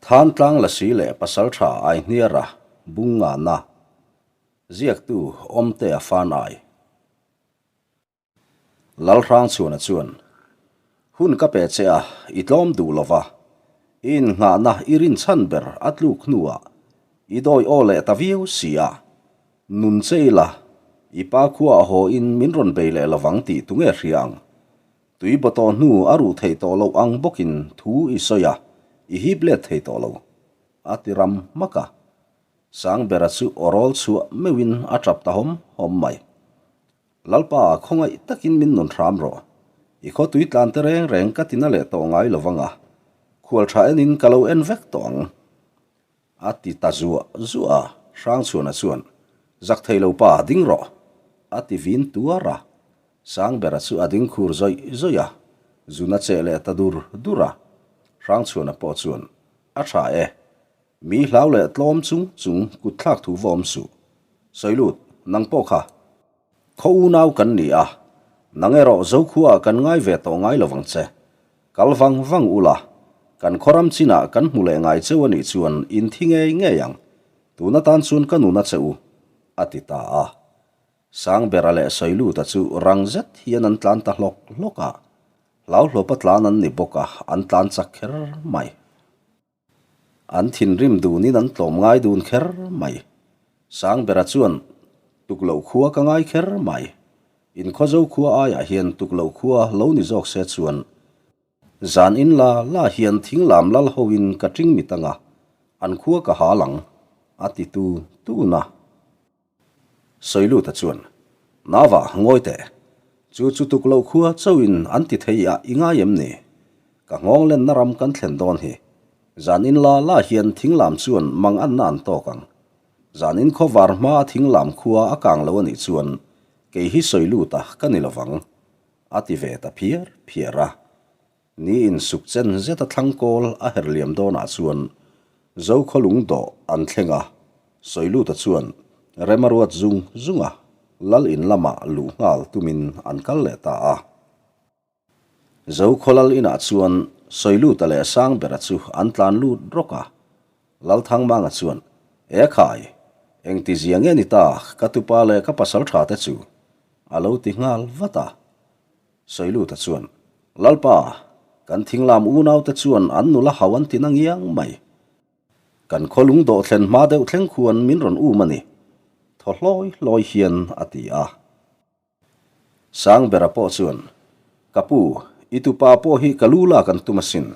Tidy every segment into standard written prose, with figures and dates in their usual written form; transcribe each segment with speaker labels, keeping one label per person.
Speaker 1: Thantlang Lasi leh Pasaltha Aihniara Bungngana, Ziaktu Awmtea Fanai. Lalhrangchhuana chuan, Hun ka pe che a, i tlawm duh lo va, i innghahna i rinchhan ber a tluk hnuah i dawi aw leh ta viau si a, nun che ila, i pa khua a haw in min rawn bei leh lovang tih tunge hria ang? Tui bawtawh hnu a ruh theih tawh loh ang bawkin thu i sawi a, i hip let thei tawh lo. A ti ram hmak a. Sangbera chu aw rawl chhuah meuhin a tap ta hawm hawm mai. Lalpa, khawngaih takin min nun hram rawh. I khaw tui tlan te reng reng ka tina leh tawh ngai lo vang a, khual tha enin ka lo en vek tawh ang. A ti ta zuah zuah a, Hrangchhuana chuan, Zak thei lo pa, ding rawh! A ti vin tuar a. Sangbera chu a ding khur zawih zawih a, zun a cheh leh ta dur dur a. Hrangchhuana pawh chuan, A tha e, mi hlau leh tlawm chung chung kut thlak thu va awm suh. Sawilut, nang pawh kha. Khaw unau kan ni a, nang erawh Zokhua kan ngai ve tawh ngai lovang che. Kal vang vang ula, kan khawram chinah kan hmu leh ngai cheu a nih chuan in thi ngei ngei ang. Tun atan chuan ka nun a che u, a ti ta a. Sangbera leh Sawiluta chu rang zet hian an tlan ta hlawk hlawk a, hlauhlawpa tlan an ni bawk a, an tlan chak kher mai. An thinrim dunin an tlawm ngai dun kher mai. Sangbera chuan Tukloh khua ka ngai kher mai. Inkhawzo khua aiah hian Tukloh khua lo ni zawk se chuan zan in la la hian thinglam lal hoin ka ṭing mit anga an khua ka hal ang, a ti tu tun a. Sawiluta chuan, Nava, ngawi teh. Chu chu tuk loh khua chauhin an ti thei a, i ngai em ni? Ka nghawng lenna ram kan thlen dawn hi. Zan in la la hian thinglam chuan mang anna an tawk ang. Zan in khawvar hma a thinglam khua a kang lo a nih chuan kei hi Sawiluta ka ni lovang, a ti ve ta phiar phiar a. Ni in suk chen zeta thlang kawl a her liam dawnah chuan Zokhaw lung dawh an thleng a, Sawiluta chuan rem a ruat zung zung a, lal in lamah luh nghal tumin an kal leh ta a. Zokhaw lal inah chuan Sawiluta leh Sangbera chu an tlan lut rawk a, Lalthangmanga chuan, E khai, engtizia nge ni ta ka tupa leh ka pasal tha te chu? a lo ti nghal vat a. Sawiluta chuan, Lalpa, kan thinglam unaute chuan an nula hau an ti na ngiang mai. Kan khaw lung dawh thlen hma deuh thleng khuan min rawn um a ni, thaw hlawi hlawi hian a ti a. Sangbera pawh chuan, Ka pu, i tupa pawh hi ka lu lak an tum asin,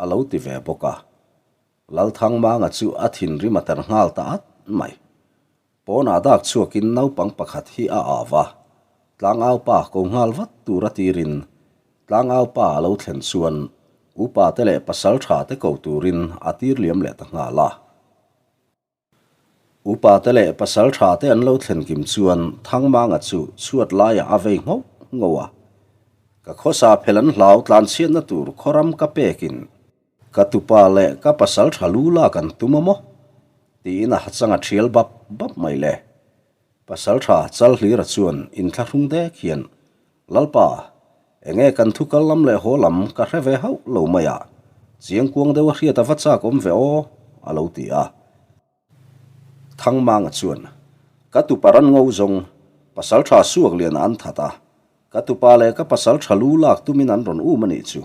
Speaker 1: a lo ti ve bawk a. Lalthangmanga chu a thinrim a ter nghal ta at mai. Pawnah dak chhuakin naupang pakhat hi a au va, tlangau pa ko nghal vat tur a tirin tlangau pa a lo thlen chuan upa te leh pasal tha te ko turin a tir liam leh ta nghal a. Upa te leh pasal tha te an lo thlen kim chuan Thangmanga chu chhuat laiah a vei ngho ngho a, Ka khawsa phel an hlau tlanchhiatna tur khawram ka pekin Ka tupa leh ka pasal tha lu lak an tum a maw? tiin a hachang a thial bap bap mai le. Pasal tha chal hlira chuan inthlahrung dek hian, Lalpa, enge kan thu kal lam leh haw lam ka hre ve hauh lo mai a, chiangkuang deuh a hriat a va chak awm ve aw, a lo ti a. Thangmanga chuan, Ka tupa ran ngo zawng, pasal tha suak lian an that a, ka tupa leh ka pasal tha lu lak tumin an rawn um a nih chu.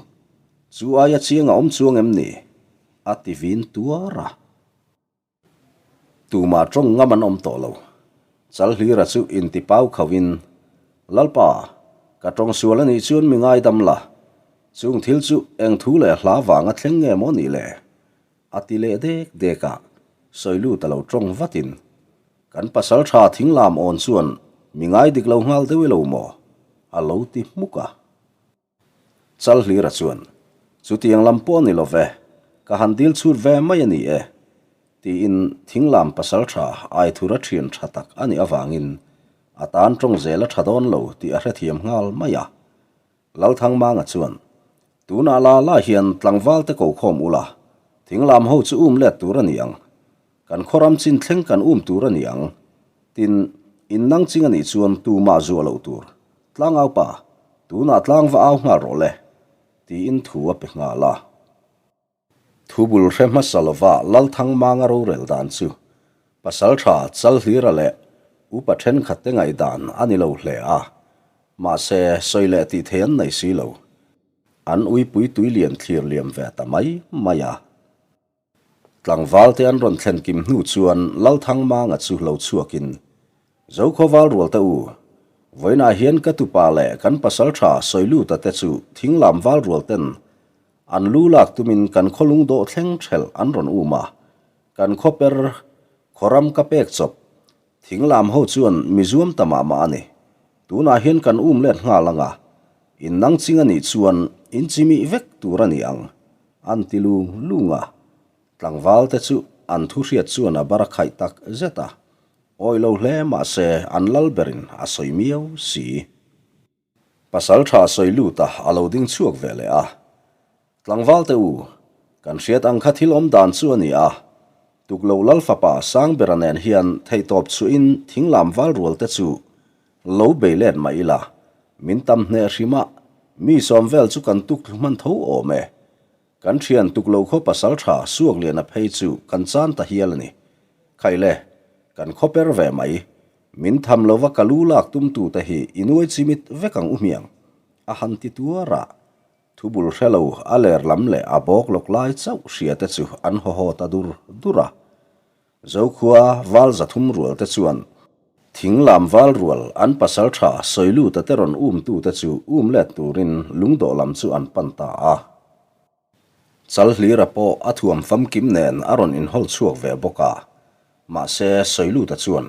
Speaker 1: Chu aia chiang a awm chuang em ni? A ti vin tuar a. Tumah tawng ngam an awm tawh lo. Chalhlira chu intipau khauhin, Lalpa, ka tawng sual a nih chuan mi ngaidam la. Chung thil chu eng thu leh hla vanga thleng nge maw nih le? A ti leh dek dek a, Sawilut a lo tawng vatin, Kan pasal tha thinglam awn chuan mi ngai dik lo nghal deuh i lo maw? a lo ti hmuk a. Chalhlira chuan, Chutiang lam pawh a ni lo ve, ka han dil chhut ve mai a ni e, tiin thinglam pasal tha Aithura thian tha tak a nih avangin a tan tawng zel a tha dawn lo tih a hrethiam nghal mai a. Lalthangmanga chuan, Tunah la la hian tlangval te ko khawm ula, thinglam ho chu um let tur a ni ang. Kan khawram chin thleng kan um tur a ni ang. Tin, in nang ching a nih chuan tumah zuah loh tur. Tlangau pa, tunah tlang va au nghal rawh le, tiin thu a pe nghal a. Thubul hre hmasa lova Lalthangmanga rorel dan chu Pasalṭha Chalhlira leh upa ṭhenkhatte ngaihdan a ni lo hle a, mahse sawi leh tih thei an nei si lo. An uipui tuilian thlir liam ve ta mai mai a. Tlangvalte an rawn thlen kim hnu chuan Lalthangmanga chu lo chhuakin, Zokhawval rualte u, vawiinah hian ka tupa leh kan pasalṭha Sawiluta te chu thinglam val rualten an lu lak tumin kan khawlung dawh thleng ṭhelh an rawn um a, kan khawper khawram ka pek chawp thinglam ho chuan mi zuam ta mah mah a ni. Tunah hian kan um let nghal ang a, in nang ching a nih chuan in chimih vek tur a ni ang, an ti lung lung a. Tlangval te chu an thu hriat chuan a bar a khaih tak zet a, awi lo hle mah se an lal berin a sawi miau si. Pasal tha sawi lut a, a lo ding chhuak ve leh a. Tlangval te u, kan hriat ang kha thil awm dan chu a ni a. Tuklo Lal fapa Sangbera nen hian theihtawp chhuahin thinglam val rual te chu lo bei let mai ila, min tam hneh hrim a, mi sawm vel chu kan tuk thlu hman tho awm e. Kan thian tuklo khaw pasal tha Suakliana phei chu kan chan ta hial a ni. Khaile, kan khaw per ve mai. Min tham lova ka lu lak tumtute hi i nuai chimit vek ang u hmiang, a han ti tuar a. Thubul hre lo a ler lam leh a bawk lawk lai chauh hria te chu an haw haw ta dur dur a. Zokhua val 300 rual te chuan thing lam val rual an pasal tha Sawiluta te rawn umtute chu um let turin lungdawh lam chu an pan ta a. Chalhlira pawh a thuam famkim nen a rawn inhawl chhuak ve bawk a, mahse Sawiluta chuan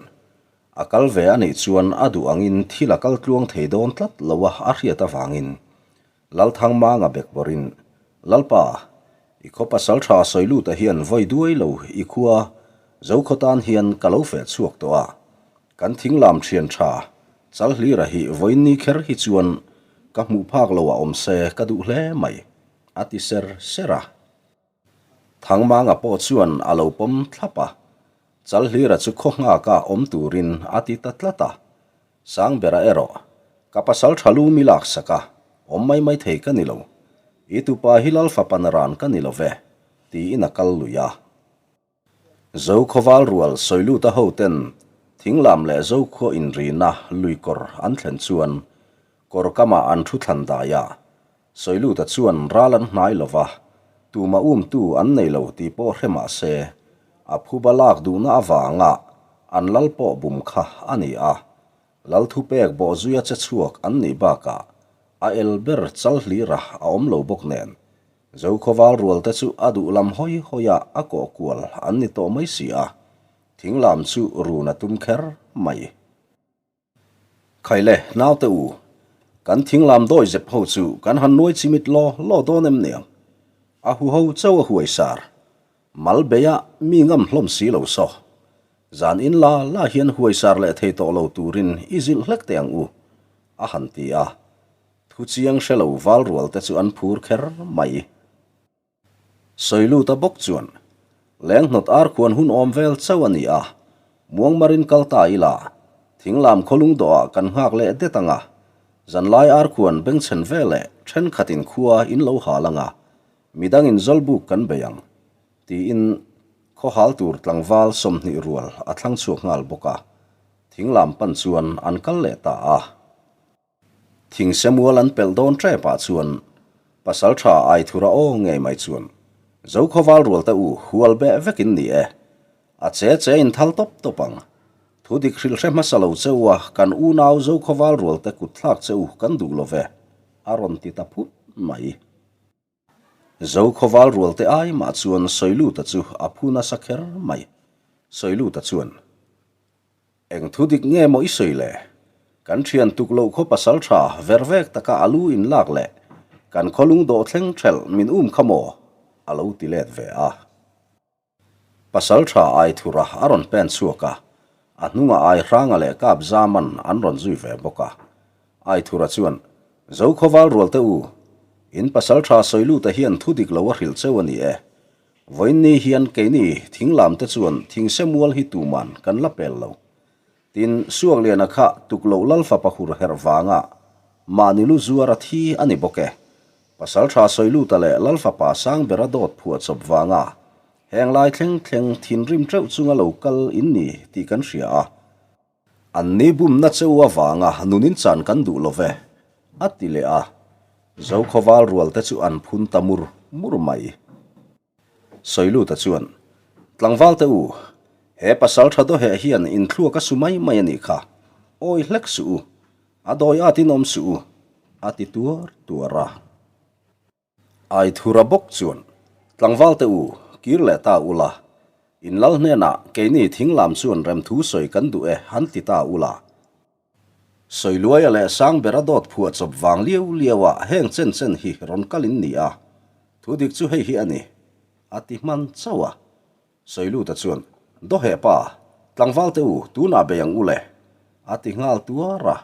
Speaker 1: a kal ve a nih chuan a duh angin thil a kal tluang thei dawn tlat lo a a hriat avangin Lalthangmanga bekbawrin, Lalpa, i khaw pasal tha Sawiluta hian vawi duai lo i khua Zokhaw tan hian ka lo feh chhuak tawh a, kan thinglam thian tha Chalhlira hi vawiinni kher hi chuan ka hmuh phak lo a awm se ka duh hle mai, a ti ser ser a. Thangmanga pawh chuan a lo pawm thlap a, Chalhlira chu khaw nghaka awm turin a ti ta tlat a. Sangbera erawh, ka pasal tha lu mi laksak a, awm mai mai thei ka ni lo. I tupa hi Lal fapa naran ka ni lo ve, tiin a kal lui a. Zokhawval rual Sawiluta hoten thinglam leh Zokhua inrina luikawr an thlen chuan kawr kamah an thu thlan dai a, Sawiluta chuan ral an hnai lo va, tuma umtu an nei lo tih pawh hre mah se, a phuba lak duhna avanga an lal pawh bum kha a ni a. Lal thupek bawhzuia che chhuak an nih bakah a el ber chal hlira a awm lo bawk nen, Zokhawval rualte chu a duh lam hawi hawia a kawh kual an ni tawh mai si a, thinglam chu run a tum kher mai. Khaile, naute u, kan thinglam dawi zep ho chu kan han nuai chimit law law dawn em niang? A hu ho chauh a huai sar. Mal beia mi ngam hlawm si lo saw. Zan in la la hian huai sar leh thei tawh lo turin i zilh hlek teh ang u, a han ti a. Thu chiang hre lo val rual te chu an phur kher mai. Sawiluta bawk chuan, Lenghnawt ar khuan hun awm vel chauh a ni a, Muangmarin kal ta ila, thinglam khawlung dawhah kan nghak leh det ang a, zanlai ar khuan bengchhen veleh thenkhatin khua in lo hal ang a, midangin zawlbuk kan bei ang, tiin khaw hal tur tlangval 20 rual a thlang chhuak nghal bawk a, thinglam pan chuan an kal leh ta a. Thingsemual an pelh dawn ṭepah chuan Pasalṭha Aithura aw ngei mai chuan, Zokhawval rualte u, hual beh vek in ni e. A che che in thal tawp tawp ang. Thu dik hrilh hre hmasa lo che u a, kan unau Zokhawval rualte kut thlak che u kan duh lo ve, a rawn ti ta phut mai. Zokhawval rualte ai mah chuan Sawiluta chu a phu nasa kher mai. Sawiluta chuan. Eng thu dik nge maw i sawi le? Kan thian tuk loh khaw pasal tha ver vek taka a lu in lak leh kan khaw lung dawh thleng thelh min um kha maw? a lo ti let ve a. Pasal tha ai thura a rawn pen chhuak a, a hnungah ai hranga leh kap zaman an rawn zui ve bawk a. Ai thura chuan, Zokhawval rualte u, in pasal tha Sawiluta hian thu dik lo a hrilh cheu a ni e. Vawiinni hian keini thinglam te chuan thingse mual hi tuman kan la pel lo. Tin, Suakliana kha tuk loh Lalfapa hur herh vanga mahni lu zuar a thi a ni bawk e. Pasalṭha Sawiluta leh Lalfapa Sangbera dawt phuah chawp vanga heng lai thleng thleng thinrim ṭeuh chunga lo kal in ni tih kan hria a. An ni bumna cheu avanga nun in chan kan duh lo ve, a ti leh a. Zokhawval rual te chu an phun ta mur mur mai. Sawiluta chuan, Tlangval te u, he pasal tha dawheh hian inthluak a su mai mai a nih kha, awi hlek suh u, a dawi at in awm suh u, a ti tuar tuar a. Aithura bawk chuan, Tlangval te u, kir leh ta ula, in lal hnenah keini thinglam chuan remthu sawi kan duh e han ti ta ula, Sawiluaia leh Sangbera dawt phuah chawp vang liau liau ah heng chen chen hi rawn kal in ni a, thu dik chu hei hi a ni, a ti hman chauh a. Sawiluta chuan, Dawheh pa, tlangval te u, tunah bei ang u le, a ti nghal tuar a.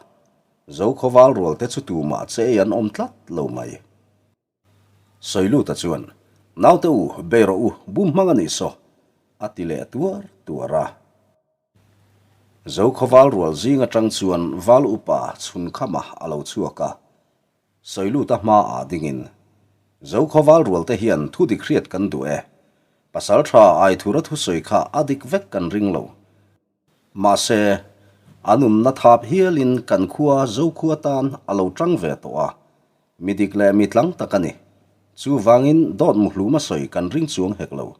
Speaker 1: Zokhawval rual te chu tumah che ei an awm tlat lo mai. Sawiluta chuan, Naute u, bei rawh u, bum hmang a nih saw, a ti leh tuar tuar a. Zokhawval rual zing atang chuan Val upa Chhunkhama a lo chhuak a, Sawiluta hmaah dingin, Zokhawval rualte hian thu dik hriat kan duh e. Pasaltha Aithura thusawi kha a dik vek kan ring lo. Mahse, a nunna thap hialin kan khua Zokhua tan a lo tang ve tawh a, mi dik leh mi tlang tak a ni. Chuvangin dawt muhluma sawi kan ring chuang hek lo.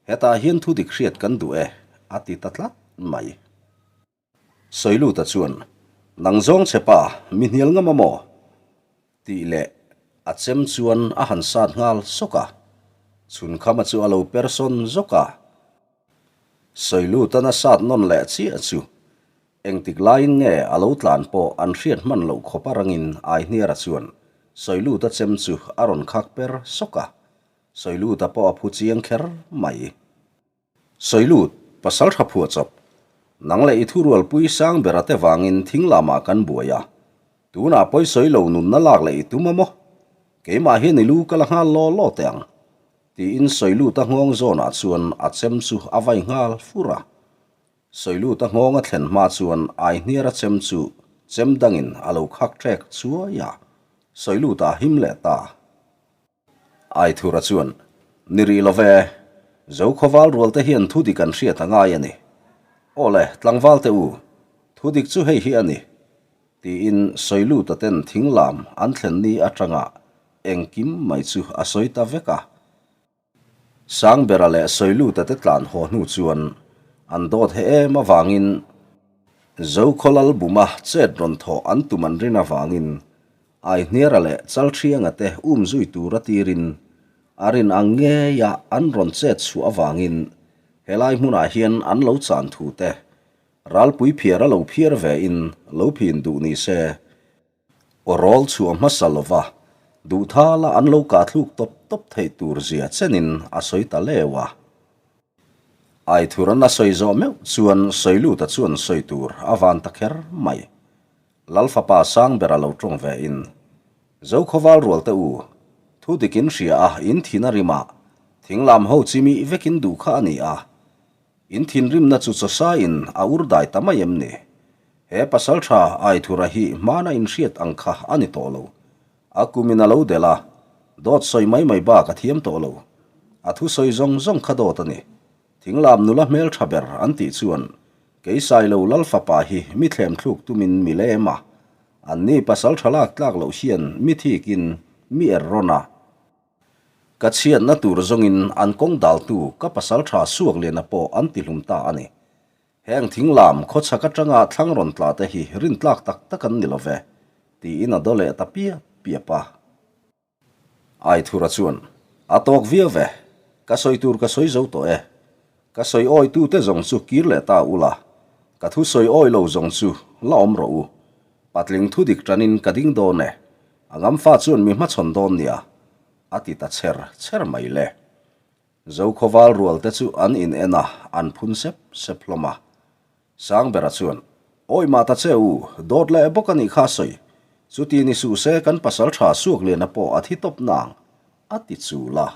Speaker 1: Hetah hian thu dik hriat kan duh e, a ti ta tlat mai. Sawiluta chuan, Nang zawng che pa, mi hnial ngam a maw? tih leh a chem chuan a han sat nghal sawk a. Chhunkhama chu a lo per sawn zawk a. Sawilutan a sat nawn leh chiah chu engtik laiin nge a lo tlan pawh an hriat hman loh khawp a rangin Aihniara chuan Sawiluta chem chu a rawn khak per sawk a. Sawiluta pawh a phu chiang kher mai. Sawilut, pasal tha phuah chawp. Nang leh i thurualpui sang bera te vangin thing lamah kan buai a. Tunah pawi sawi lo nunna lak leh i tum a maw? Keimah hian i lu ka la nghal law law teh ang. Tiin Sawiluta nghawng zawnah chuan a chem chu a vai nghal fur a. Sawiluta nghawng a thlen hma chuan Aihniara chem chu chem dangin a lo khak ṭek chuai a. Sawiluta a him leh ta. Aithura chuan, Ni rih lo ve, Zokhawval rualte hian thu dik an hriat a ngai a ni. Aw le, tlangval te u, thu dik chu hei hi a ni, tiin Sawiluta ten thinglam an thlen ni atanga engkim mai chu a sawi ta vek a. Sangbera leh Sawiluta te tlan haw hnu chuan an dawt he em avangin Zokhawlal buma chet rawn thawh an tum an rin avangin Aihniara leh Chalṭhianga te um zui tur a tirin a rin ang ngeia an rawn chet chhuah avangin helai hmunah hian an lo chan thu te ralpui phiar a lo phiar ve in lo phin duh ni se aw rawl chhuah hmasa lova duhthala an lo kahthluk tawp tawp theih tur zia chenin a sawi ta leu a. Aithuran a sawi zawh meuh chuan Sawiluta chuan sawi tur a van ta kher mai. Lal fapa sang ber a lo tawng ve in, Zokhawval rual te u, thu dik in hria a, in thin a rim a, thinglam ho chi mi vek in duh kha a ni a. In thinrimna chu chawsa in a ur dai ta mai em ni? He pasaltha Aithura hi hmana in hriat ang kha a ni tawh lo. A kum in a lo delh a, dawt sawi mai mai bak a thiam tawh lo. A thusawi zawng zawng kha dawt a ni. Thinglam nula hmeltha ber an tih chuan Keisailo Lal fapa hi mi thlem thluk tumin mi lem a, anni pasal tha lak tlak loh hian mi thikin mi er rawn a. Ka chhiatna tur zawngin an kawng daltu ka pasal tha Suakliana pawh an tihlum ta a ni. Heng thinglam khawchhak atanga thlang rawn tla te hi rintlak tak tak an ni lo ve, tiin a daw leh ta piap piap a. Aithura chuan, A tawk viau ve, ka sawi tur ka sawi zo tawh e. Ka sawi awi tute zawng chu kir leh ta ula, ka thu sawi awi lo zawng chu la awm rawh u. Patling thu dik tanin ka ding dawn e, a ngamfa chuan mi hmachhawn dawn nia, a ti ta chher chher mai le. Zokhawval rual te chu an in en a, an phun sep sep hlawm a. Sangbera chuan, Awi mah ta che u, dawt leh bawk a nih kha sawi. Chuti ni suh se kan pasal tha Suakliana pawh a thi tawp nang, a ti chul a.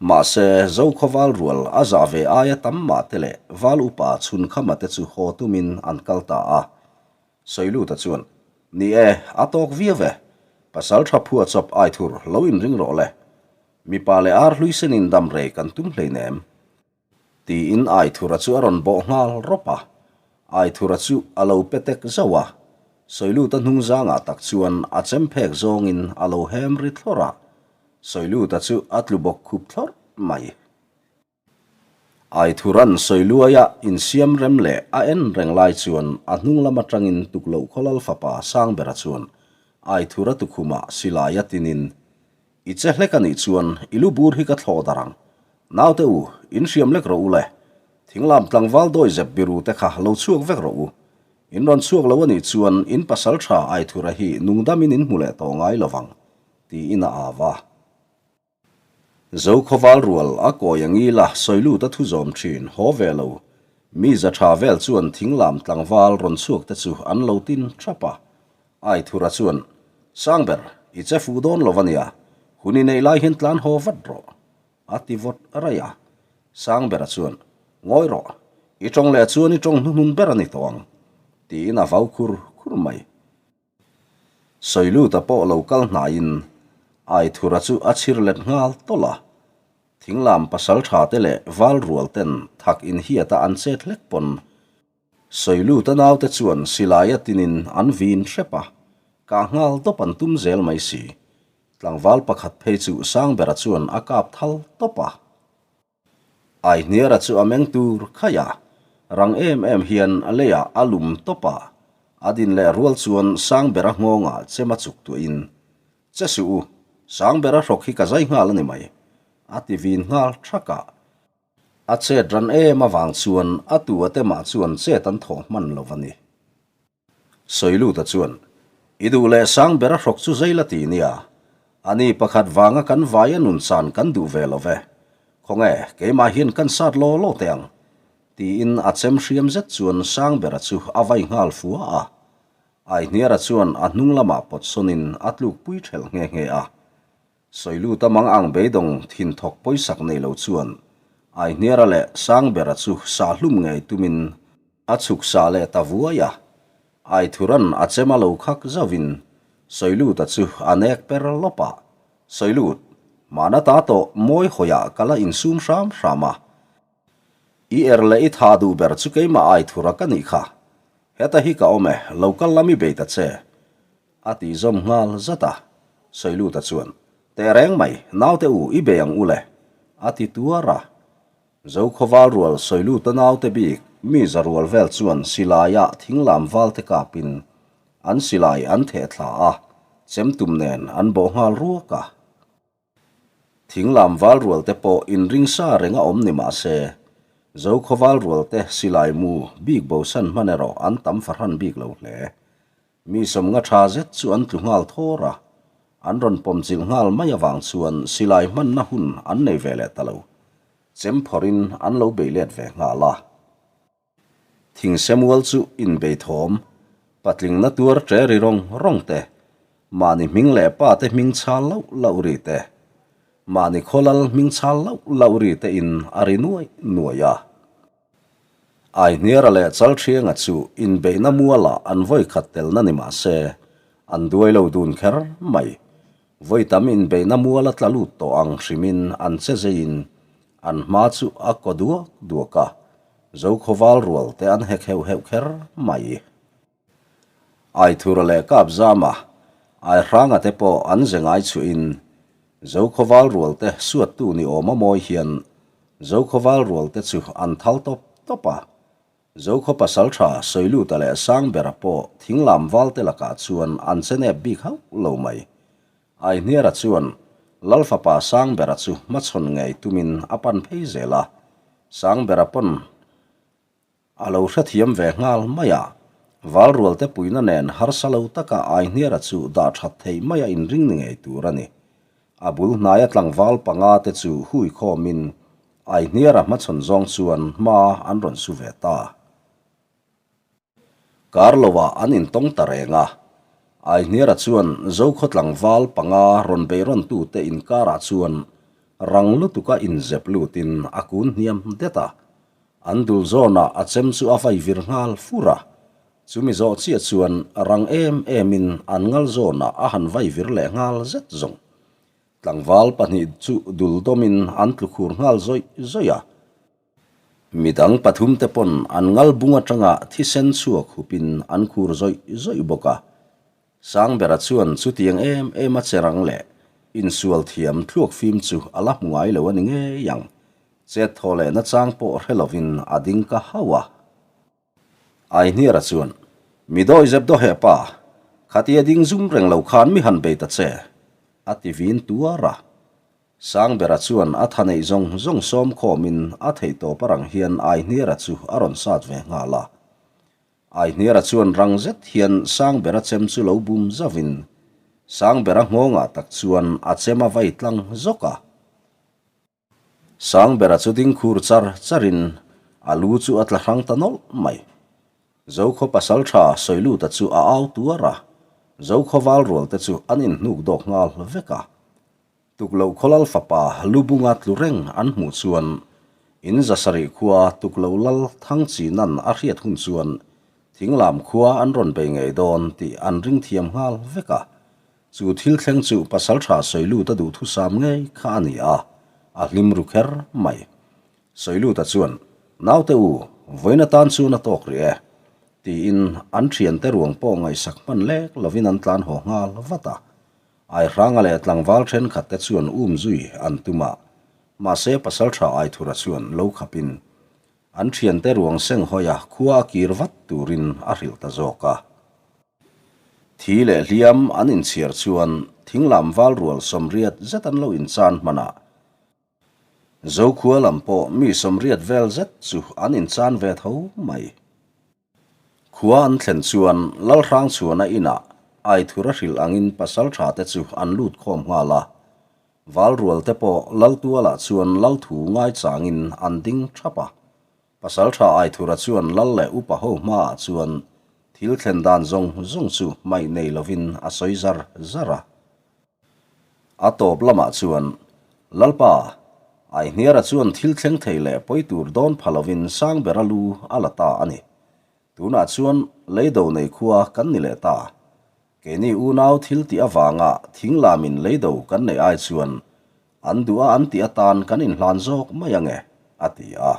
Speaker 1: Mahse, Zokhawval rual a zah ve aia tam mah te leh Val upa Chhunkhama te chu haw tumin an kal ta a. Sawiluta chuan, Ni e, a tawk viau e. Pasalṭha phuahchawp aithur lo inring rawh le. Mipa leh ar hlui senin dam rei kan tum hleinem. Tiin Aithura chu a rawn bawh nghal rawp a. Aithura chu a lo pe tek zauh a. Sawiluta hnung zangah tak chuan a chem phek zawngin a lo hem ri thlawrh a. Sawiluta chu a tlu bawk khup thlawrh mai. Aithuran Sawiluaia insiam rem leh a en reng lai chuan a hnung lam atangin tukloh khawlal fapa Sangbera chuan Aithura tukhumah silai a tinin I che hlek a nih chuan i lu bur hi ka thlawh darh ang. Naute u, in hriam lek rawh u le. Thinglam tlangval dawi zep biru te kha lo chhuak vek rawh u. In rawn chhuak lo a nih chuan in pasal tha Aithura hi nungdamin in hmu leh tawh ngai lo vang, tiin a au a. Zokhawval rual a kawi a ngil a, sawilut a thu zawm thin, haw ve lo. Mi za tha vel chuan thinglam tlangval rawn chhuak te chu an lo tin thap a. Aithura chuan, Sangber, i che fuh dawn lo ania, hun i neih lai hian tlan haw vat rawh, a ti vawt raih a. Sangbera chuan, Ngawi rawh, i tawng leh chuan i tawng hnuhnun ber a ni tawh ang, tiin a vau khur khur mai. Sawiluta pawh lo kal hnaiin Aithura chu a chhir let nghal tawlh a. Thinglam pasaltha te leh val rual ten thak inhiata an chet hlek pawn Sawiluta naute chuan silai a tinin an vin hrep a, kah nghal dawp an tum zel mai si. Tlangval pakhat phei chu Sangbera chuan a kap thal tawp a. Aihniara chu a meng tur khaih a, rang em em hian a leiah a lum tawp a, a din leh rual chuan Sangbera nghawngah chem a chuk tuahin, Che suh u, Sangbera hrawk hi ka zai nghal a ni mai, a ti vin nghal thak a. A chet ran em avang chuan a tu a te mah chuan chet an thawh hman lo a ni. Sawiluta chuan, I duh leh sang ber a hrawk chu zei la ti nia. A ni pakhat vanga kan vai a nun chan kan duh ve lo ve. Khawnge, keimah hian kan sat law law teh ang. Tiin a chem hriam zet chuan sang bera chu a vai nghal fua a. Aihniara chuan a hnung lamah pawt sawnin a tlukpui thelh nghe nghe a. Sawiluta mang ang beidawng thin thawk pawisak nei lo chuan Aihniara leh Sangbera chu sah hlum ngei tumin a chhuk sah leh ta vuai a. Aithuran a chem a lo khak zauhin Sawiluta chu a nek per lawp a, Sawilut, mahna ta tawh mawi hawiah ka la insum hram hram a. I er leh i tha duh ber chu keimah Aithura ka nih kha. Heta hi ka awm e, lo kal lam i bei ta che. A tih zawm nghal zat a, Sawiluta chuan, Teh reng mai, naute u, i bei ang u le, a ti tuar a. Zokhawval rual Sawiluta naute bik mi za rual vel chuan silaia thinglam valte kapin an silai an theh thla a, chemtum nen an bawh nghal ruak a. Thinglam val rualte pawh inring sa reng a awm ni mah se, Zokhawval rualte silai mu bik bosan hman erawh an tam fahran bik lo hle. Mi sawmnga tha zet chu an tlu nghal thawr a, an rawn pawmchilh nghal mai avang chuan silai hmanna hun an nei ve leh ta lo. Chem phawrhin an lo bei let ve nghal a. Thingsemual chu inbei thawm, patling na tuar ṭe ri rawng rawng te, mahni hming leh pa te hming chhal lauh lauh ri te, mahni khawlal hming chhal lauh lauh ri te in a ri nuai nuai a. Aihniara leh Chalṭhianga chu inbeihna mualah an vawi khat telna ni mah se, an duai lo dun kher mai. Vawi tam inbeihna mual a tla lut tawh ang hrimin an che zeiin an hma chu a kaw duak duak a, Zokhawval rual te an hek heuh heuh kher mai. Aithura leh Kapzama, Aihranga te pawh an ze ngai chhuahin Zokhawval rual te suattu ni awm a mawi hian Zokhawval rual te chu an thal tawp tawp a, Zokhaw pasaltha Sawiluta leh Sangbera pawh thinglam valte lakah chuan an che nep bik hauh lo mai. Aihniara chuan Lal fapa Sangbera chu hmachhawn ngei tumin a pan phei zel a, Sangbera pawn a lo hrethiam ve nghal mai a, Valrualte puina nen harsa lo taka Aihniara chu dah that theih maia inring ni ngei tur a ni. A bul hnaia tlangval panga te chu hui khawmin Aihniara hmachhawn zawng chuan hma an rawn su ve ta. Kar loah an intawng ta reng a. Aihniara chuan Zokhaw tlangval panga rawn beihrawntute inkarah chuan rang lutuka inzep lutin a kun hniam det a. An dul zawnah a chem chu a vai vir nghal fur a. Chumi zawh chiah chuan rang em emin an ngal zawnah a han vai vir leh nghal zet zawng. Tlangval pahnih chu dul dawmin an tlu khur nghal zawih zawih a. Midang pathumte pawn an ngal bung atanga thisen chhuak hupin an khur zawih zawih bawk a. Sangbera chuan chutiang em em a che rang leh insual thiam thluak fim chu a la hmu ngai lo a ni ngei ang. Chet thaw leh nachang pawh hre lovin a ding ka hauh a. Aihniara chuan, Mi dawi zep daw hepa, khatia ding zum reng lo khan mi han bei ta che, a ti vin tuar a. Sangbera chuan a tha neih zawng zawng sawm khawmin a theih tawp arang hian Aihniara chu a rawn sat ve nghal a. Aihniara chuan rang zet hian Sangbera chem chu lo bum zauhin Sangbera nghawngah tak chuan a chem a vai tlang zawk a. Sangbera chu ding khur char charin a lu chu a tla hrang ta nawlh mai. Zokhaw pasal tha Sawiluta chu a au tuar a, Zokhaw val rual te chu an inhnuk dawk nghal vek a. Tukloh khawlal fapa Lubunga tlu reng an hmuh chuan in zasarih khua Tukloh lal Thangchinan a hriat hun chuan Thinglam khua an rawn bei ngei dawn tih an ring thiam nghal vek a. Chu thil thleng chu pasaltha Sawiluta duhthusam ngei kha a ni a, a hlim ru kher mai. Sawiluta chuan, Naute u, vawiin atan chuan a tawk rih e, tiin an thiante ruang pawh ngaihsak hman lek lovin an tlan haw nghal vat a. Aihranga leh tlangval thenkhat te chuan um zui an tum a, mahse pasaltha Aithura chuan lo khapin an thiante ruang seng hawia khua a kir vat turin a hrilh ta zawk a. Thi leh hliam an inchhiar chuan thinglam val rual 80 zet an lo inchan hman a. Zokhua lam pawh mi 80 vel zet chu an inchan ve tho mai. Khua an thlen chuan Lalhrangchhuana inah Aithura hrilh angin pasaltha te chu an lut khawm nghal a. Val rual te pawh Laltualah chuan Lalthu ngaichangin an ding thap a. Pasalṭha Aithura chuan lal leh upa ho hmaah chuan thil thlen dan zawng zawng chu hmaih nei lovin a sawi zar zar a. A tawp lamah chuan, Lalpa, Aihniara chuan thil thleng thei leh pawi tur dawn pha lovin Sangbera lu a la ta a ni. Tunah chuan leido nei khua kan ni leh ta. Keini unau thil tih avanga thing lamin leido kan neih ai chuan an duh a an tih atan kan inhlan zawk mai ange, a ti a.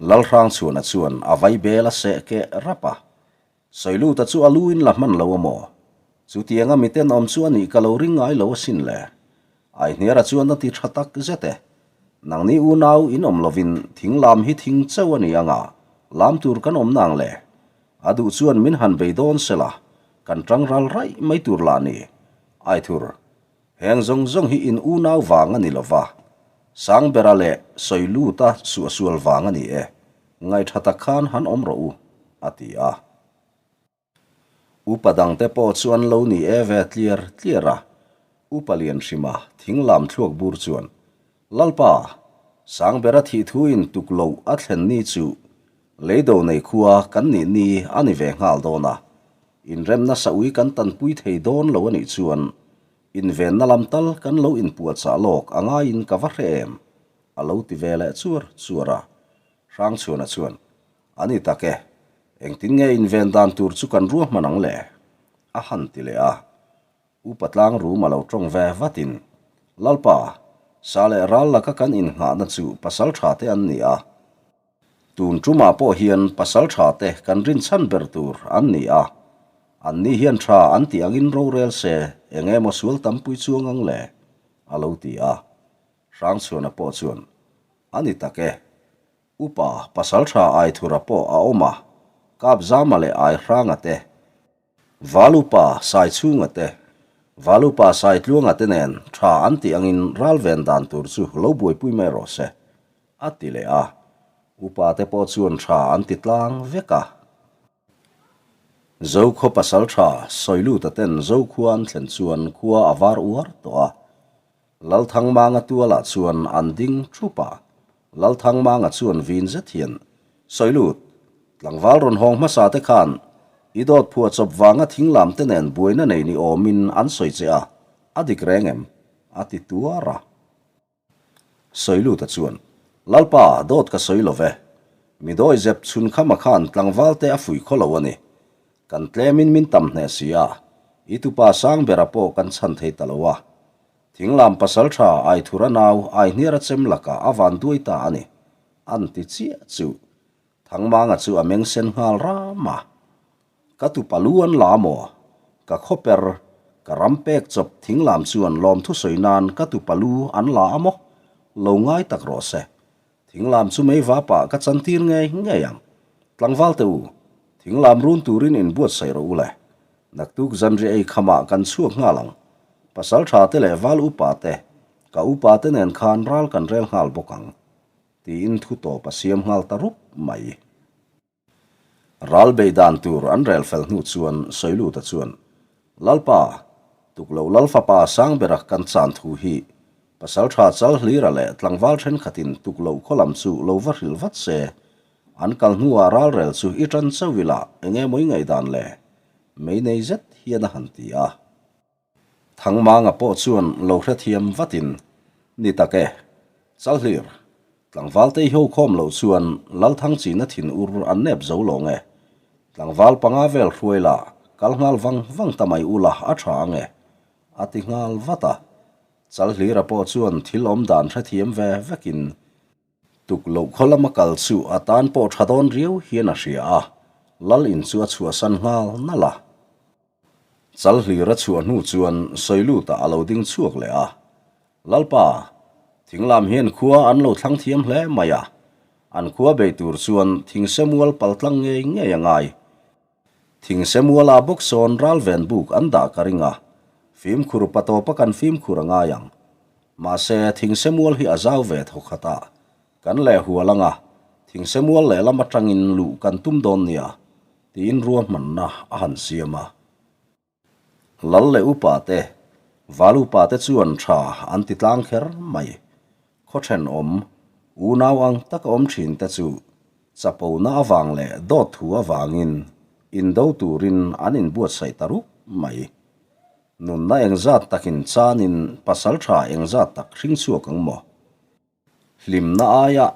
Speaker 1: Lalhrangchhuana chuan a vai bel a seh keh rap a, Sawiluta chu a lu in la hman lo a maw? Chutianga mitenawm chu a nih ka lo ring ngai lo asin le. Aihniara chuan a ti tha tak zet e. Nangni unau in awm lovin thing lam hi thing chauh a ni anga lam tur kan awm nang le. A duh chuan min han bei dawn sela, kan tang ral raih mai tur lah ni. Aithur, heng zawng zawng hi in unau vang a ni lova, Sangbera leh Sawiluta suahsual vang a ni e, ngaihṭha tak khan han awm rawh u, a ti a. Upa dangte pawh chu an lo ni e ve tliar tliar a, Upa Lianhrima thing lam thluak bur chuan, Lalpa, Sangbera thih thuin tuk loh a thlen ni chu leido nei khua kan nih ni a ni ve nghal dawn a, inremna saui kan tanpui thei dawn lo a nih chuan invenna lam tal kan lo inpuahchah lawk a ngaiin ka va hre em? a lo ti ve leh chuar chuar a. Hrangchhuana chuan, A ni tak e, engtin nge inven dan tur chu kan ruahman ang le? A han ti leh a. Upa tlang rum a lo tawng ve vatin, Lalpa, sa leh ral laka kan innghahna chu pasal tha te an ni a. Tun tumah pawh hian pasal tha te kan rinchhan ber tur an ni a. An ni hian tha an tih angin rorel se eng emaw sual tampui chuang ang le? A lo ti a. Hrangchhuana pawh chuan, A ni tak e, Upa Pasaltha Aithura pawh a awm a, Kapzama leh Aihranga te, Valupa Saichhunga te, Valupa Saitluanga te nen tha an tih angin ralven dan tur chu lo buaipui mai rawh se, a ti leh a. Upa te pawh chuan tha an ti tlang vek a. Zokhaw Pasaltha Sawiluta ten Zokhua an thlen chuan khua a var uar tawh a. Lalthangmanga tualah chuan an ding thup a, Lalthangmanga chuan vin zet hian, Sawilut, tlangval rawn hawng hmasa te khan i dawt phuah chawp vanga thinglam te nen buaina nei ni awmin an sawi che a, a dik reng em? a ti tuar a. Sawiluta chuan, Lalpa, dawt ka sawi lo ve. Mi dawizep chhun khama khan tlangvalte a fuih khaw lo a ni. Kan tlemin min tam hneh si a, i tupa Sangbera pawh kan chhan thei ta lo a. Thinglam pasaltha Aithura nau Aihniara chem lakah a van duai ta a ni, an ti chiah chu. Thangmanga chu a meng sen nghal ram a. Ka tupa lu an la maw? Ka khawper, ka ram pek chawp thinglam chuan lawmthu sawi nan ka tupa lu an la a maw? Lo ngai tak rawh se. Thinglam chu mei vapah ka chantir ngei ngei ang. Tlangval te u, thinglam run turin inbuatsaih rawh u le. Naktuk zanriah ei khamah kan chhuak nghal ang. Pasal tha te leh val upa te, ka upa te nen khan ral kan rel nghal bawk ang. Tiin thu tawp a siam nghal ta rup mai. Ral bei dan tur an rel fel hnu chuan Sawiluta chuan, Lalpa, tukloh Lal fapa Sangbera kan chan thu hi Pasaltha Chalhlira leh tlangval thenkhatin tukloh khaw lam chu lo va hrilh vat se, an kal hnuah ral rel chu i tan chauh ila enge mawi ngaihdan le? Mei nei zet hian a han ti a. Thangmanga pawh chuan lo hrethiam vatin, Ni tak e, Chalhlir, tlangval tei ho khawm loh chuan Lalthangchina thin ur an nep zo lo nge. Tlangval panga vel hruai la, kal nghal vang vang ta mai ula a tha ang e, a ti nghal vat a. Chalhlira pawh chuan thil awm dan hrethiam ve vekin, Tuk loh khaw lama kal chu a tan pawh tha dawn riau hian a hria a, Lal in chu a chhuahsan nghal nalh a. Chalhlir a chhuah hnu chuan Sawiluta a lo ding chhuak leh a. Lalpa, thinglam hian khua an lo thlang thiam hle mai a, an khua bei tur chuan thingsemual paltlang ngei ngei a ngai. Thingsemuala bawk sawn ralven buk an dah ka ring a, fimkhur patawpa kan fimkhur a ngai ang. Mahse, thingsemual hi a zau ve thawkhat a, kan leh hual anga thingsemual lehlam atangin luh kan tum dawn nia. Tiin ruahmanna a han siam a. Lal leh upa te, val upa te chuan tha an ti tlang kher mai. Khaw thenawm, unau ang taka awm thin te chu chapona avang leh dawt thu avangin indo turin an inbuatsaih ta rup mai. Nunna engzat takin chanin pasal tha engzat tak hring chhuak ang maw? Hlimna aia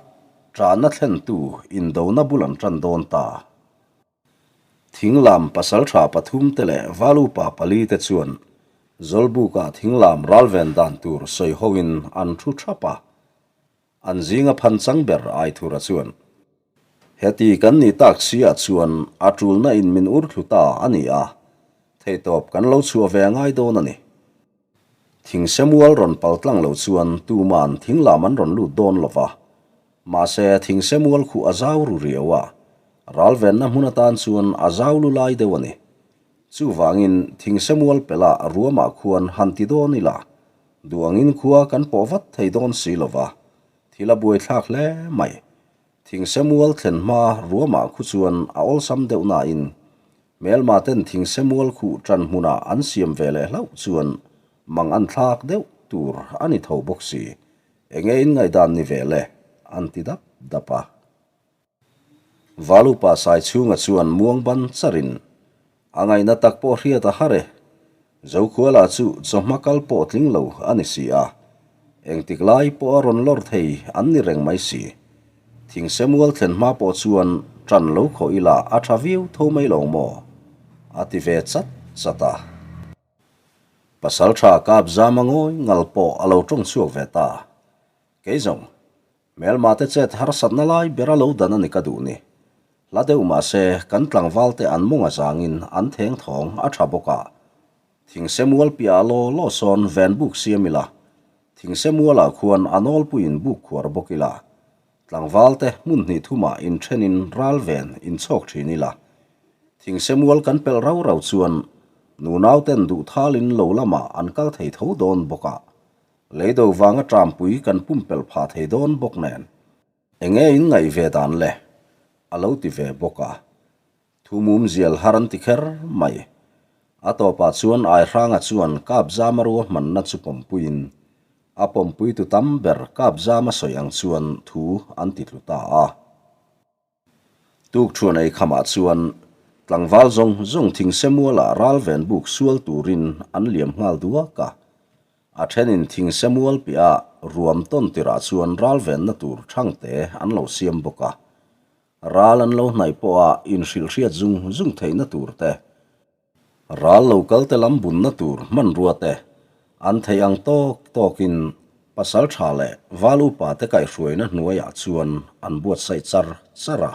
Speaker 1: ṭahna thlentu indona bul an ṭan dawn ta. Thinglam pasalṭha pathumte leh valupa palite chuan Zawlbukah thinglam ralven dan tur sawi hoin an thu ṭhap a. An zinga phanchang ber Aithura chuan, Heti kan nih tak siah chuan a ṭulna in min ur thlu ta a ni a, theihtawp kan lo chhuah ve a ngai dawn a ni. Thingsemual rawn pal tlang lo chuan tuman thinglam an rawn lut dawn lo va. Mahse, thingsemual khuh a zau ru riau a, ralvenna hmun atan chuan a zau lu lai deuh a ni. Chuvangin, thingsemual pelah ruamah khuan han ti dawn ila, duangin khua kan pawh vat thei dawn si lo va, thil a buaithlak hle mai. Thingsemual thlen hma ruamah khu chuan a awlsam deuh nain, Hmelma ten thingsemual khuh ṭan hmunah an siam ve leh hlauh chuan mang an thlak deuh tur a ni tho bawk si. Enge in ngaihdan ni ve le? an ti dap dap a. Valupa Saichhunga chuan muang ban charin, A ngaihna tak pawh hriat a har e. Zokhuala chu chawhma kal pawh tling lo a ni si a, engtik lai pawh a rawn lawr thei an ni reng mai si. Thingsemual thlen hma pawh chuan ṭan lo khawh ila a ṭha viau tho mai lo maw? a ti ve chat chat a. Pasalṭha Kapzama ngawi ngal pawh a lo ṭawng chhuak ve ta. Kei zawng, Hmelma te chet harsatna lai ber a lo dan a ni ka duh ni. Hla deuh mah se kan tlangval te an mawng a zangin an theng thawng a tha bawk a. Thingse mual piah ah law law sawn ven buk siam ila, thingse mual ah khuan a nawlpuiin buk khuar bawk ila, tlangval te hmun hnih thumah inthenin ral ven inchhawk thin ila. Thingse mual kan pelh rau rau chuan nunau ten duh thalin lo lamah an kal thei tho dawn bawk a. Leido vanga ṭampui kan pumpelh phah thei dawn bawk nen. Enge in ngaih ve dan le? A lo ti ve bawk a. Thu mum zial har an ti kher mai. A tawpah chuan Aihranga chuan Kapzama ruahmanna chu pawmpuiin, a pawmpuitu tam ber Kapzama sawi ang chuan thu an ti tlu ta a. Tukṭhuan ei khamah chuan tlangval zawng zawng thingsemualah ralven buk sual turin an liam nghal duak a. A ṭhenin thingsemual piah ruam tawn tirah chuan ralvenna tur ṭhangte an lo siam bawk a. Ral an lo hnaih pawha inhrilhhriat zung zung theihna tur te, ral lo kalte lam bunna tur hmanrua te an theih ang tawk tawkin pasaltha leh val upa te kaihhruaina hnuaiah chuan an buatsaih char char a.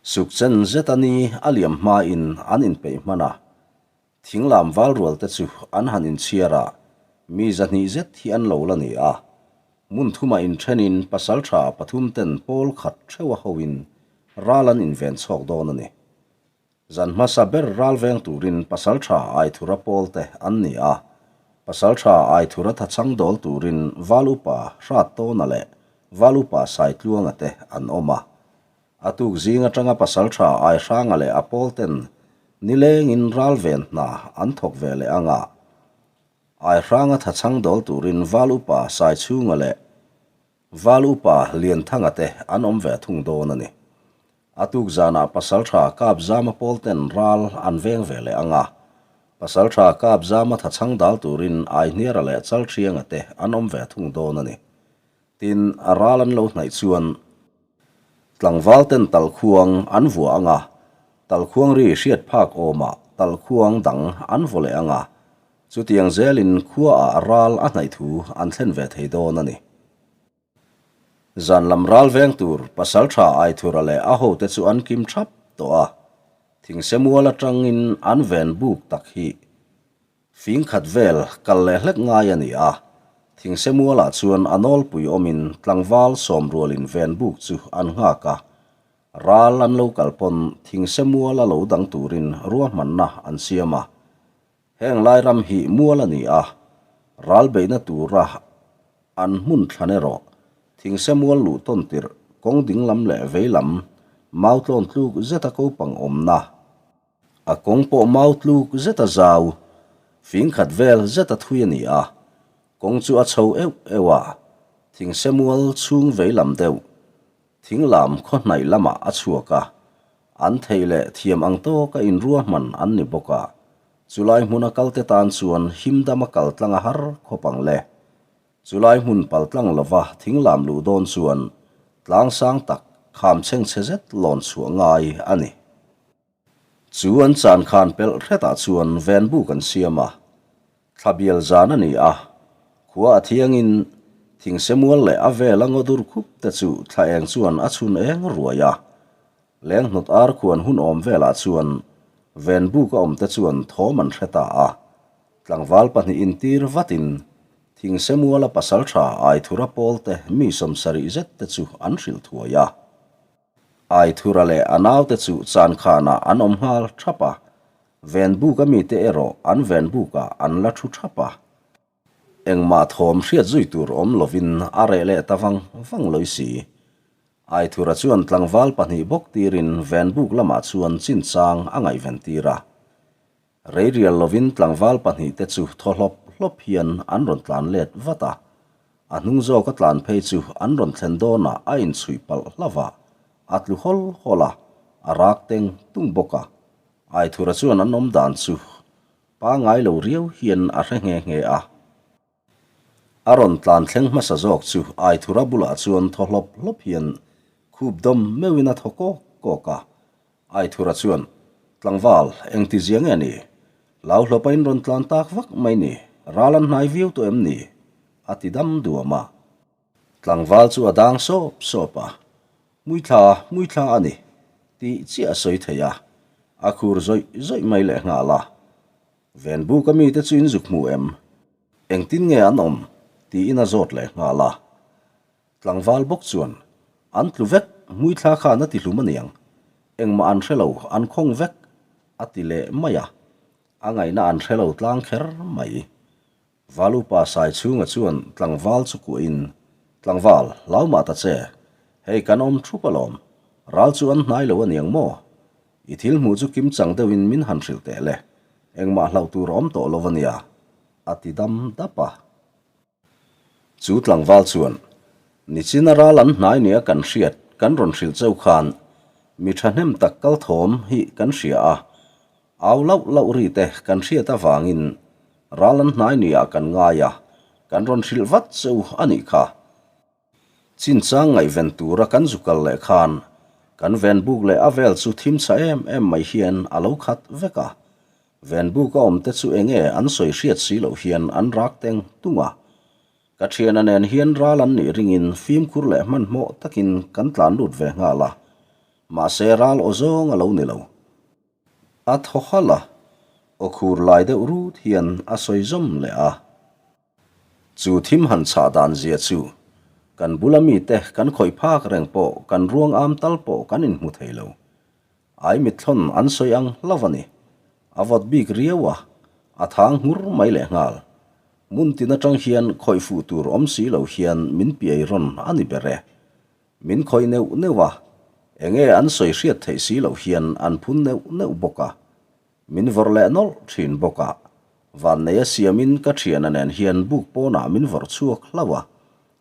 Speaker 1: Sukchen zeta ni a liam hmain an inpeih hman a, Thinglam val rual te chu an han inchhiar a, mi 200 zet hi an lo la ni a. Hmun thumah inthenin pasaltha pathum ten pawl khat theuha hoin ral an inven chhawk dawn a ni. Zan hmasa ber ral veng turin pasaltha Aithura pawl te an ni a, pasaltha Aithura thachhang dawl turin val upa Hrattawna leh val upa Saitluanga te an awm a. A tuk zing atanga pasaltha Aihranga leh a pawl ten nilengin ral ven hna an thawk ve leh ang a. Aihranga thachhang dawl turin Val Upa Saichhunga leh Val Upa Lianthanga te an awm ve thung dawn a ni. A tuk zanah pasaltha Kapzama pawl ten ral an veng ve leh ang a. Pasaltha Kapzama thachhang dal turin Aihniara leh Chalthianga te an awm ve thung dawn a ni. Tin, a ral an lo hnaih chuan tlangval ten talkhuang an vua ang a, talkhuang ri hriat phak awmah talkhuang dang an vaw leh ang a, chutiang zelin khuaah ral a hnaih thu an thlen ve thei dawn a ni. Zan lam ral veng tur pasaltha Aithura leh a hote chu an kim thap tawh a, thingsemual atangin an ven buk tak hi Fing khat vel kal leh hlek ngai a ni a, thingse mualah chuan a nawlpui awmin tlangval sawmrualin ven buk chu an nghak a, ral an lo kal pawn thingse mual a lo dang turin ruahmanna an siam a. Heng lai ram hi mual a ni a, ral beihna tura an hmun thlan erawh thingse mual luh tawn tirh kawng dinglam leh veilam mautlawn tluk zeta kopang awmna, A kawng pawh mau tluk zet a zau, fing khat vel zet a thui a ni a, kawng chu a chho euh euh a, thingse mual chhung vei lam deuh, thing lam khaw hnaih lamah a chhuak a, an thei leh thiam ang tawka inruahman an ni bawk a, chulai hmuna kalte tan chuan himdama kal tlang a har khawp ang le. Chulai hmun pal tlang lova thing lam luh dawn chuan tlang sang tak kham chhengchhe zet lawn chhuah ngai a ni. Chu an chan khan pelh hretah chuan ven buk an siam a, thla bial zan a ni a, khua a thiangin thingse mual leh a vela ngaw dur khup te chu thla eng chuan a chhun eng ruai a. Leng hnawt ar khuan hun awm velah chuan ven buk a awm te chuan thawm an hre ta a, tlangval pahnih intir vatin thingse muala pasaltha Aithura pawl te mi 70 zet te chu an hrilh thuai a. Aithura leh a naute chu chankhanah an awm nghal thap a, venbuk a mite erawh an venbukah an la thu thap a. Engmah thawm hriat zui tur awm lovin a reh leh ta vang vang lawi si. Aithura chuan tlangval pahnih bawk tirin venbuk lamah chuan chinchang a ngaihven tir a. Rei rial lovin tlangval pahnihte chu thaw hlawp hlawp hian an rawn tlan let vat a, a hnung zawka tlan phei chu an rawn thlen dawnah a inchhuih palh hlauh a, a tlu hawl hawl a, a rak teng tung bawk a. Aithura chuan an awm dan chu pangngai lo riau hian a hre nghe nghe a. A rawn tlan thleng hmasa zawk chu Aithura bulah chuan thaw hlawp hlawp hian khup dawm meuhin a thaw kawk kawk a. Aithura chuan, Tlangval, engti zia nge ni? Hlau hlawpa in rawn tlan tak vak mai ni, ral an hnai viau tawh em ni? a ti dam duam a. Tlangval chu a dang sawp sawp a, Hmuithla, hmuithla a ni, tih chiah a sawi thei a, a khur zawih zawih mai lehnghal a. Venbuk a mite chu in zuk hmu em? Engtin nge an awm? tiin a zawt leh nghal a. Tlangval bawk chuan, An tlu vek, hmuithla khan a ti hlum aniang. Engmah an hre lo, an khawng vek, a ti leh mai a. A ngaihna an hre lo tlang kher mai. Valupa Saichhunga chuan tlangval chu kuahin, Tlangval, hlau mah ta che. Hei kan awm thup alawm. Ral chu an hnai lo aniang maw? I thil hmuh chu kim chang deuhin min han hrilh teh le. Engmah hlauh tur a awm tawh lo ania, a ti dam dap a. Chu tlangval chuan, Nichina ral an hnai nia kan hriat kan rawn hrilh cheu khan mi thahnem tak kal thawm hi kan hria a, Au lauh lauh ri te kan hriat avangin ral an hnai nia kan ngai a, kan rawn hrilh vat cheu a nih kha. Chinchang ngaihven tura kan zu kal leh khan. Kan ven buk leh a vel chu thim chha em em mai hian a lo khat vek a. Ven buk a awm te chu enge an sawi hriat si loh hian an rak teng tung a. Ka thiana nen hian ral an nih ringin fimkhur leh hmanhmawh takin kan tlan lut ve nghal a. Mahse ral aw zawng a lo ni lo. A thaw halh a, aw khur lai deuh rut hian a sawi zawm leh a. Chu thim han chhah dan zia chu kan bula mite kan khawih phak reng pawh kan ruang am tal pawh kan inhmu thei lo. Ai mitthlawn an sawi ang hlauh a ni. A vawt bik riau a, a thang nghur mai lehnghal. Hmun tin atang hian khawih fuh tur awm si lo hian min piai rawn a ni ber e. Min khawih neuh neuh a, enge an sawi hriat theih si loh hian an phun neuh neuh bawk a. Min vawrh leh nawlh thin bawk a. Vanneia siamin ka thiana nen hian buk pawnah min vawrh chhuak hlauh a,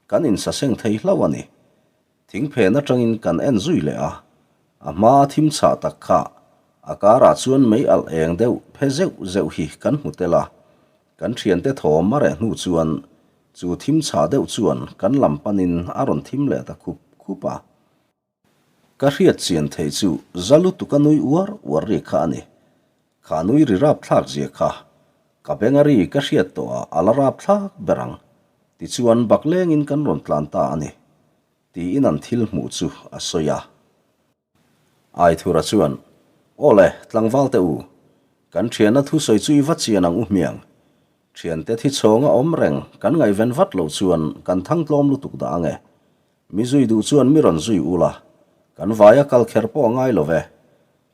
Speaker 1: kan insaseng thei hlauh a ni. Thingphen atangin kan en zui leh a, a hmaa thim chhah tak kha a karah chuan mei alh eng deuh phe zeuh zeuh hi kan hmu tel a. Kan thiante thawm a reh hnu chuan chu thim chhah deuh chuan kan lam panin a rawn thim leh ta khup khup a. Ka hriat chian thei chu za lutuk a nui uar uar ri kha a ni. Kha nui ri rap thlak zia kha ka beng a ri ka hriat tawh ah a la rap thlak ber ang. Tichuan bak lengin kan rawn tlan ta a ni. Tiin an thil hmuh chu a sawi a. Aithura chuan, Aw le, tlangval te u, kan thianna thusawi chu i va chian ang u hmiang. Thiante thi chhawnga awm reng kan ngaihven vat loh chuan kan thang tlawm lutuk dah ang e. Mi zui duh chuan mi rawn zui ula, kan vaia kal kher pawh a ngai lo ve,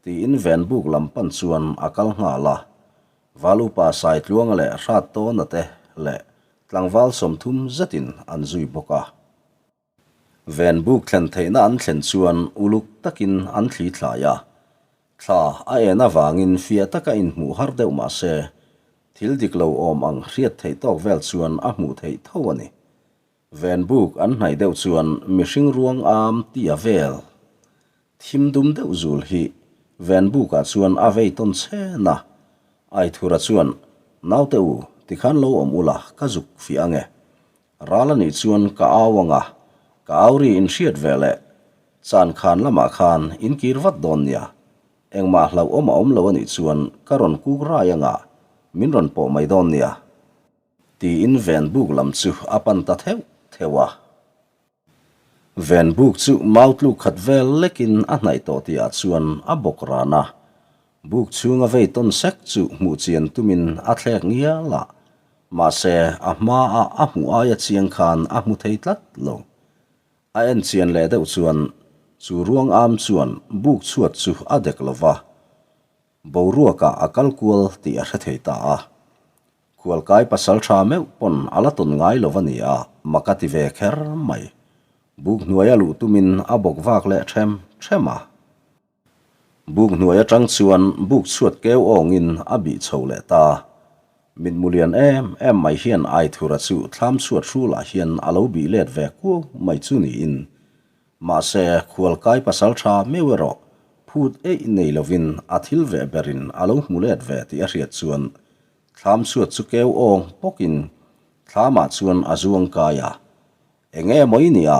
Speaker 1: tiin Venbuk lam pan chuan a kal nghal a. Valupa Saitluanga leh Hrattawna te leh tlangval 30 zetin an zui bawk a. Venbuk thlen theihna an thlen chuan uluk takin an thli thlai a. Thla a en avangin fiah taka inhmuh har deuh mah se, thil dik lo awm ang hriat theih tawk vel chuan a hmuh theih tho a ni. Venbuk an hnaih deuh chuan mihring ruang am tia vel thim dum deuh zul hi Venbukah chuan a vei tawn chhen a. Aithura chuan, Naute u, tikhan lo awm ula, ka zuk fiah ange. Ral a nih chuan ka au ang a, ka au ri in hriat ve leh chan khan lamah khan in kir vat dawn nia. Engmah hlauhawm a awm lo a nih chuan ka rawn kuk rai ang a, min rawn pawh mai dawn nia. Tiin ven buk lam chu a pan ta theuh theuh a. Ven buk chu mau tluk khat vel lekin a hnaih tawh tihah chuan a bawk ran a. Buk chhunga vei tawn sek chu hmuh chian tumin a thlek ngial a, mahse a hmaa a hmuh aia chiang khan a hmu thei tlat lo. A en chian leh deuh chuan chu ruang am chuan buk chhuat chu a dek lo va, boruakah a kal kual tih a hre thei ta a. Khualkai pasal tha meuh pawn a la tawn ngai lo a ni a, mak a ti ve kher mai. Buk hnuaia luh tumin a bawk vak leh ṭhem ṭhem a. Buk hnuai atang chuan buk chhuat keu awngin a bih chho leh ta. Mitmu lian em em mai hian Aithura chu thlam chhuat hrulah hian a lo bih let ve kuau mai chu niin. Mahse, khualkai pasal tha meuh erawh phut eih nei lovin a thil veh berin a lo hmu let ve tih a hriat chuan thlam chhuat chu keu awng bawkin thlamah chuan a zuang kai a. Eng emaw i nia,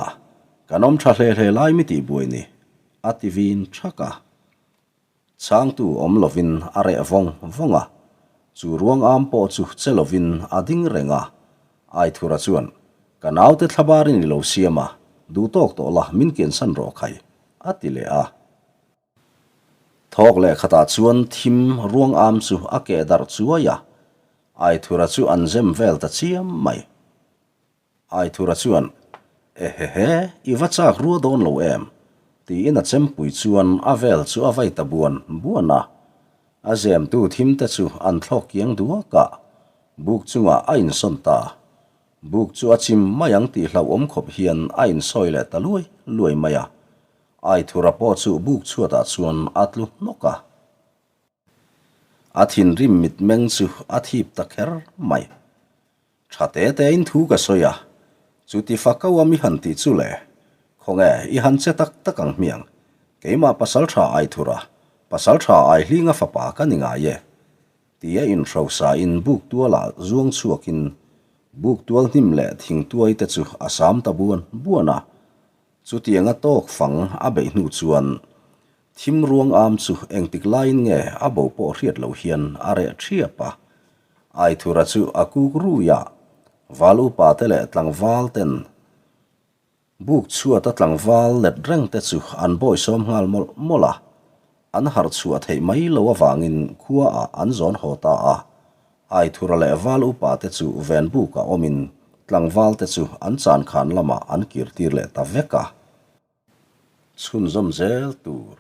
Speaker 1: kan awm tha hle hle lai mi tih buai ni, a ti vin thak a. Chhangtu awm lovin a reh vawng vawng a, chu ruang am pawh chu che lovin a ding reng a. Aithura chuan, Ka naute thlabarin i lo siam a, duh tawk tawh la min kiansan rawh khai, a ti leh a. Thawk leh khatah chuan thim ruang am chu a keh darh chuai a, Aithura chu an zem vel ta chiam mai. Aithura chuan, Ehehe, i va chak rua dawn lo em? tiin a chempui chuan a vel chu a vai ta buan buan a. A zemtu thimte chu an thlawk kiang duak a, buk chungah a insawn ta. Buk chu a chim mai ang tih hlauhawm khawp hian a insawi leh ta luai luai mai a. Aithura pawh chu buk chhuatah chuan a tlu hnawk a. A thinrim mitmeng chu a thip ta kher mai. Tha te te in thu ka sawi a, chuti fa ko a mi han tih chu le, khawnge i han che tak tak ang hmiang, keimah pasal tha ai thur a, pasal tha ai hlinga fapa ka ni ngai e, tia inhrosa in buk tualah zuang chhuakin buk tual hnim leh thingtuai te chu a sam ta buan buan a, chutianga tawk fang a beih hnu chuan. Thim ruang am chu engtik laiin nge a bo pawh hriat loh hian a reh ṭhiap a. Aithura chu a kuk rui a, val upa te leh tlangval ten Buk chhuata tlangval let reng te chu an bawisawm nghal mawlh mawlh a, an harh chhuah theih mai lo avangin khua ah an zawn haw ta a. Aithura leh val upa te chu ven buk ah awmin tlangval te chu an chankhan lamah an kir tir leh ta vek a. Chhunzawm zel tur.